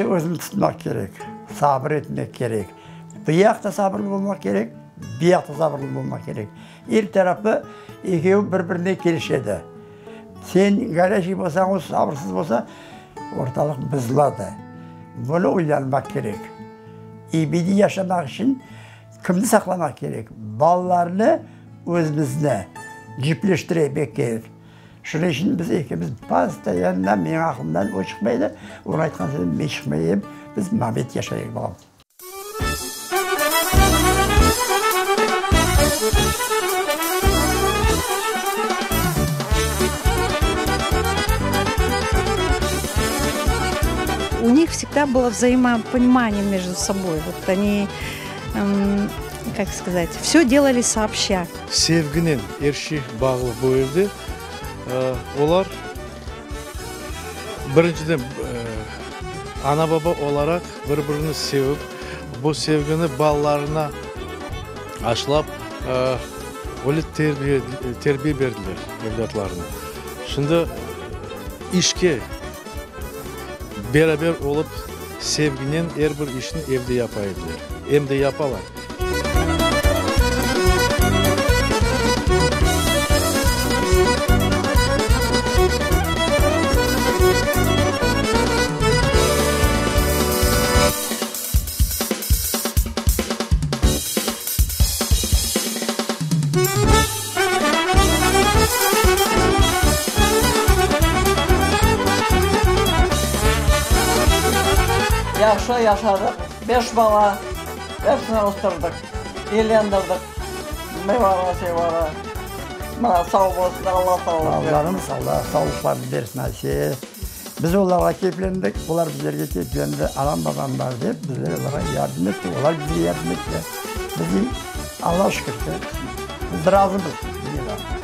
Birinci özüni tutmaq kerek, sabır etmek kerek. Bu yaqta sabırlı olmaq kerek, bu yaqta sabırlı olmaq kerek. Er tarafı ekevi bir-birine kelişedi. Sen gorâçiy bolsañ, o sabırsız bolsa, ortalıq buzuladı. Bunı oylanmaq kerek. Ebediy yaşamaq içün kimni saqlamaq kerek? Balalarnı, özümizni cipleştirmek kerek. Şunıñ içün biz ekimiz postoyanno menim aqlımdan o çıqmaydı, onıñ aytqan sözünden men çıqmayım, biz mabet yaşayıq, balam. У них всегда было взаимопонимание между собой. Вот они, как сказать, все делали сообща. Sevginen er şey bağlı bu evde. Olar, birinciden, ana-baba olaraq bir-birini sevip, bu sevgini balalarına aşlap, öyle terbiye berdiler evlâtlarına. Şimdi işke beraber olıp, sevginen er bir işni evde yapa ediler, em de yapalar. Yahşı yaşadıq, beş bala. Epsini östürdik, evlendirdik, meyvara, şeyvara. Mına, sağ bolsun, Alla sağlıq bersin. Balalarımız Alla sağlıqlarını bersin, Asiye. Biz olarğa keyflendik, olar bizlerge keyflendi. Anam, babam bar dep, bizler olarğa yardım ettik, olar bizge yardım ettiler. Biz Alla şükür ki, biz razımız dünyadan.